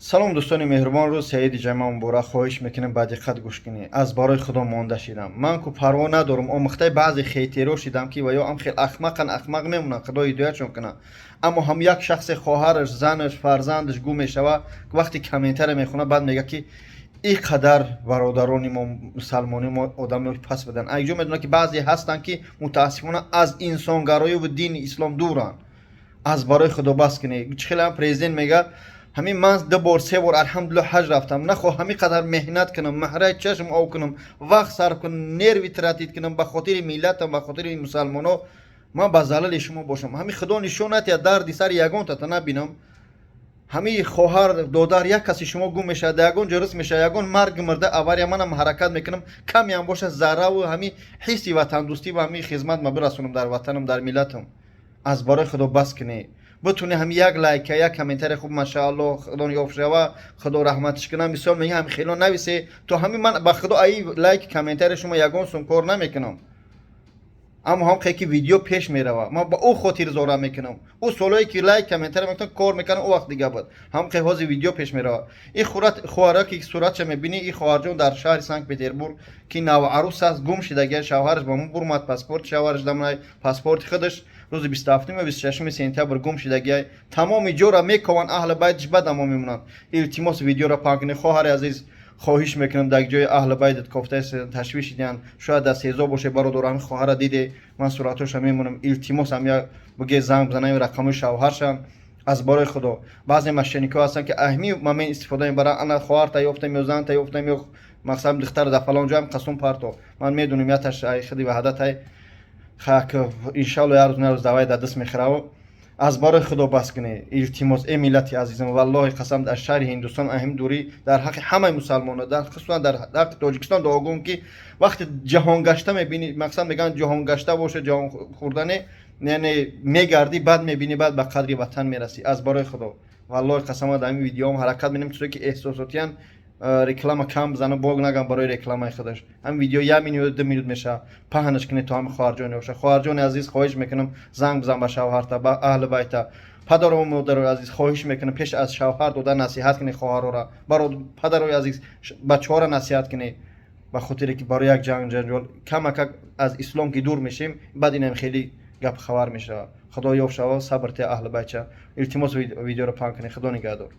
Салом, дӯстони меҳрубон. Рӯз саиди ҷамъа муборак. Хоҳиш мекунем, ба диққат гӯш кунед. Аз барои Худо монда шидам. Ман ку парво надорам, омӯхтаи баъзе хейтеро шидам, ки ва ё ам хел ахмақан, ахмақ мемонанд, Худо ҳидоятшон кунад. Аммо ҳам як шахсе хоҳараш, занаш, фарзандаш гум мешава, вақти комментария мехонад, баъд мега, ки ин қадар бародарони мо, мусалмони мо одамои пас буданд. Айҷо медонад, ки баъзе ҳастанд, ки мутаассифона аз инсонгароиву дини ислом дуранд. Аз барои Худо бас кунед. Чӣ хеле президент мега, ҳамин ман ду бор, се бор, алҳамдулилла, ҳаҷ рафтам. Нахоҳ ҳамин қадар меҳнат кунам, маҳраи чашм об кунам, вақт сарф кунам, нерви тратить кунам ба хотири миллатам, ба хотири мусалмоно, ман ба залали шумо бошам. Ҳамин Худо нишон натиҳад, дарди сари ягонтата набинам. Ҳамин хоҳар, додар, як каси шумо гум мешавад, ягон ҷо рис мешавад, ягон марг, мурда, авария, манам ҳаракат мекунам, камеам бошад, зарраву ҳамин ҳисси ватандӯстӣ ва ҳамин хизмат ма бирасонам дар ватанам, дар миллатам. Аз барои Худо бас кунед. Бутуне ҳами як лайка, як комментарий хуб, машаалло, Худо ёфт шава, Худо раҳматиш кунам, мисол мега, ҳами хело нависе, то ҳами ман ба Худо аи лайк, комментарий шумо ягон сум кор намекунам. Аммо ҳам ки видео пеш мерава, ман ба ӯ хотир зора мекунам. Ӯ солое ки лайк, комментарий мекунам, кор мекунам, ӯ вақт дига буд. Ҳам ки ҳозир видео пеш мерава. Ин хоҳара, ки суратша мебинӣ, ин хоҳарҷон дар шаҳри Санкт Петербург, ки наварӯс аст, гум шидагия. Шавҳараш ба мо бурмад, паспорти шавҳараш дамнай, паспорти худаш. Рӯзи 27-ю 26-уми сентябр гум шидагия. Тамоми ҷора мекованд, аҳли байтиш бадамо мемонанд. Илтимос, видеоро паҳн кунед. Хоҳари азиз, хоҳиш мекунам, дар ҷои аҳли байтат кофта ташвиш диҳанд, шояд дар СИЗО боше. Бародар, ҳамин хоҳара диде, ман суратҳоша мемонам. Илтимос, ҳам як буге занг бизанам, рақамои шавҳаршам. Аз барои Худо, баъзе мошенникҳо ҳастанд, ки аҳми момент истифода мебаранд. Ана хоҳарта ёфтам ё занта ёфтам ё мақсад духтара дар фалон ҷоам қасум парто. Ман медонам, яташ худи ваҳдатай хак, иншалло, як рӯз на рӯз давай дар даст мехӯраву. Аз барои Худо бас кунед, илтимос. Э миллати азизам, валлоҳи қасам, дар шаҳри Ҳиндустон аҳим дурӣ дар ҳаққи ҳамаи мусалмонон, дар хусусан дар ҳаққи Тоҷикистон дуогӯм, ки вақте ҷаҳонгашта мебинӣ, мақсад мегӯянд, ҷаҳонгашта боша, ҷаҳон хӯрдане, яъне мегардӣ, баъд мебинӣ, баъд ба қадри ватан мерасӣ. Аз барои Худо, валлоҳи қасам, дар ҳамин видеоам ҳаракат менем, чизе ки эҳсосотиян, реклама кам бизанам, бог нагам барои рекламаи худаш. Ҳамин видео як минут, 2 минут мешавад, паҳнаш кунед, то ҳамин хоҳарҷоне боша. Хоҳарҷони азиз, хоҳиш мекунам, занг бизан ба шавҳарта, ба аҳли байта. Падару модарои азиз, хоҳиш мекунам, пеш аз шавҳар дода насиҳат кунед хоҳарора. Падарои азиз, бачаҳоро насиҳат кунед, ба хотире ки барои як ҷанг ҷанҷол камакак аз ислом ки дур мешем, баъд инам хеле гап хабар мешавад. Худо ёфт шава, сабр те аҳли байча. Илтимос, видеоро паҳн кунед. Худо нигаҳдор.